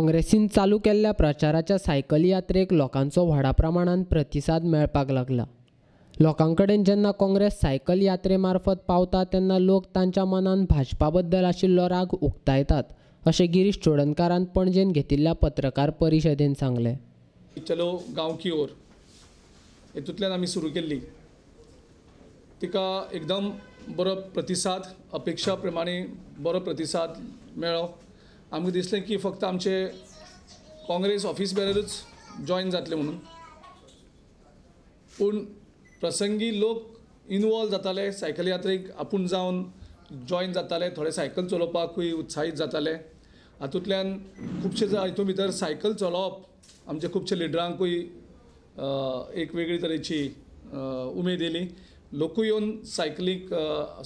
काँग्रेसीन चालू केल्ल्या प्रचाराच्या सायकल यात्रेक लोकांचो व्हडा प्रमाणान प्रतिसाद मेळपाक लागला. लोकां कडेन जेन्ना काँग्रेस सायकल यात्रे मार्फत पावता तेन्ना लोक तांच्या मनान भाजपा बद्दल आशिल्लो राग उक्तायतात अशें गिरीश चोडणकारान पणजेन घेतिल्ल्या पत्रकार परिशदेन सांगलें. चलो गांव की ओर हेतूंतल्यान आमी सुरू केल्ली, तिका एकदम बरो प्रतिसाद, अपेक्षा प्रमाणे बरो प्रतिसाद मेळ्ळो. आमकां दिसलें की फक्त आमचे काँग्रेस ऑफिस बेररूच जॉयन जातले म्हणून, पूण प्रसंगी लोक इनवॉल्व जाताले, सायकल यात्रेक आपूण जावन जॉयन जाताले, थोडे सायकल चलोवपाकूय उत्साहीत जाताले. हातूंतल्यान खुबशे हितून भितर सायकल चलोवप आमचे खुबशे लिडरांकूय एक वेगळी तरेची उमेद येयली. लोकूय येवन सायकलीक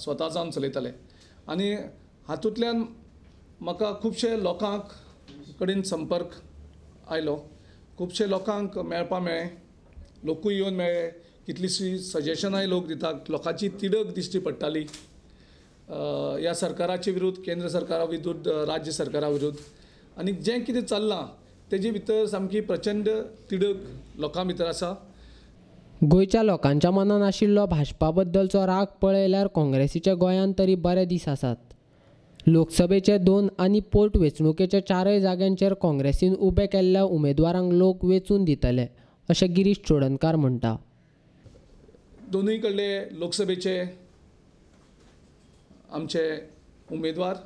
स्वता जावन चलयताले आनी हातूंतल्यान म्हाका खुबशे लोकांक कडेन संपर्क आयलो, खुबशे लोकांक मेळपा मेळ्ळें, लोकूय येवन मेळ्ळे, कितलींशीं सजेशनांय लोक दितात, लोकांची तिडक दिश्टी पडटाली ह्या सरकाराचे विरुद्ध, केंद्र सरकारा विरुद्ध, राज्य सरकारा विरुद्ध. आनी जें कितें चल्लां तेजे भितर सामकी प्रचंड तिडक लोकां भितर आसा. गोंयच्या लोकांच्या मनान आशिल्लो भाजपा बद्दलचो राग पळयल्यार काँग्रेसीच्या गोंयांत तरी बरे दीस आसात. लोकसभेचे 2 आनी पोट वेंचणुकेच्या 4 जाग्यांचेर काँग्रेसीन उबे केल्ल्या उमेदवारांक लोक वेंचून दितले अशें गिरीश चोडणकार म्हणटा. दोनूय कडले लोकसभेचे आमचे उमेदवार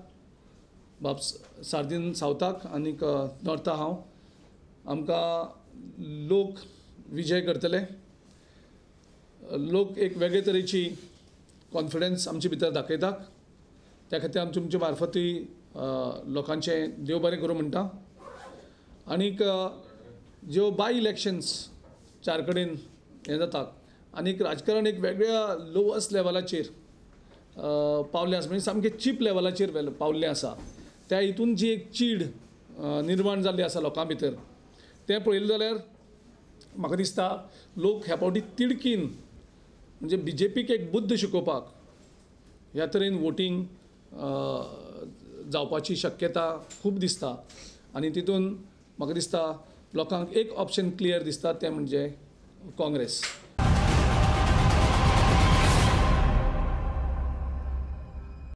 बाब सार्दीन सावताक आनीक नॉर्था हांव, आमकां लोक विजय करतले. लोक एक वेगळे तरेची कॉन्फिडन्स आमचे भितर दाखयतात, त्या खातीर आमी तुमचे मार्फतूय लोकांचें देव बरें करूं म्हणटा. आनीक ज्यो बाय इलेक्शन्स 4 कडेन हें जातात आनीक राजकारण एक वेगळ्या लोवस्ट लेवलाचेर पावलें आसा, म्हणजे सामकें चीप लेवलाचेर पावल्लें आसा. त्या हितून जी एक चीड निर्माण जाल्ली आसा लोकां भितर, तें पळयलें जाल्यार म्हाका दिसता लोक ह्या फावटी तिडकीन, म्हणजे बी जे पीक एक बुद्द शिकोवपाक ह्या तरेन वोटींग जावपाची शक्यता खूब दिसता. आनी तितून म्हाका दिसता लोकांक एक ऑप्शन क्लियर दिसता, तें म्हणजे काँग्रेस.